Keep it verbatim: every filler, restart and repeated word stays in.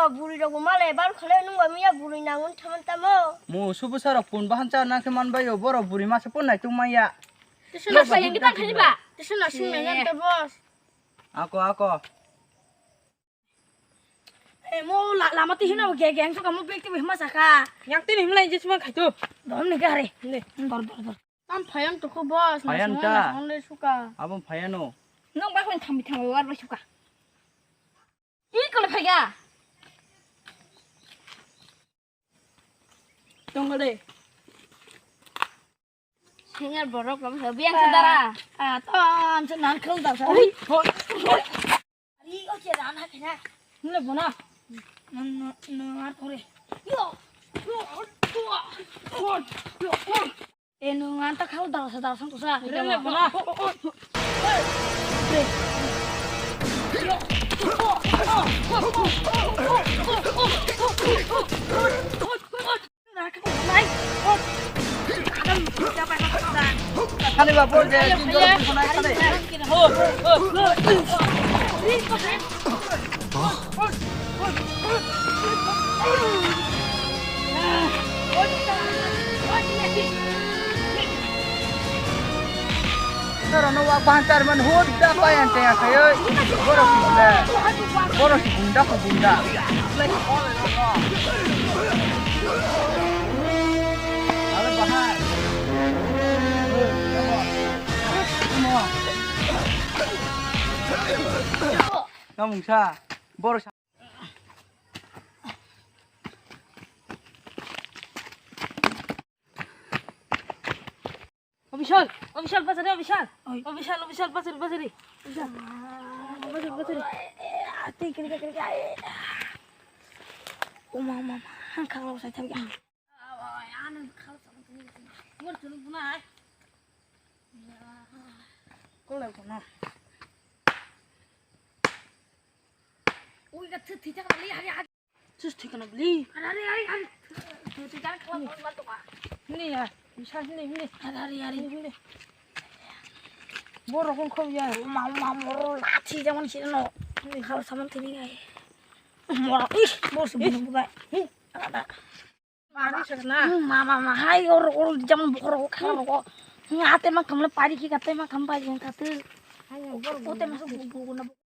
Buri rok bo malai bar khole nung ba miya buri nangun thaman tamo. Mo subu sarok pun bahan cha nang khe man bayo borok buri masa pun nai tung maya. Teso na sing yang kita khani ba. Teso na sing yang to boss. Ako ako. Eh, mo la-, lama ti hino ge ge ang suka mo bek ti hima saka. Yang tini himlai je sima khaitu. Dom ni gare. Ne. Dor dor dor. Tam phayan to ko boss. Phayan ta. Onle suka. Abon phayano. Nang ba ko thambi thambi war ba suka. I kole phaya. Tongole. Senior borok lam sa biang sa dara. Ah, to am sa nan khol da sa. Oi, oi, oi. Ari o che ran ha kena. Nule bona. Nan nan ar kore. Yo. Yo. Yo. Yo. E nung anta khau dal sa dal sang tusa. Rele bona. Khani ba bol de, jin jor pun khonai khani. Norok no wak bahan charman hut da payan teng akhayoi. Borok si bunda. Borok si bunda ko bunda. Ale bahai. Kamungsa. Borok sa- Official, official, pasari, official. Oi. Official, official, pasari, pasari. Official. Pasari, pasari. Ati kiri kiri. Uma uma. Hang khang lo sai thabi. Anu khang lo sai thabi. Ngon chunu bunai. Kolai kono. Ui ka thi thi chak li hari hari. Sus thikana beli. Hari hari hari. Thi thi chak kala mon ma to ka. Ni ya, bisa sini ni. Hari hari hari. Ni ni. Borok wng khobya. Ma ma moro lathi jamon sino. Ni khal saman thini gai. Moro ih bos bunu bukai. Ada. Mari sakna. Ma ma ma hai or or jamon bokor ko khal ko. Ngate ma kamle pari ki kate ma kam pai jeng kate. Hai or or te ma so bu bu na.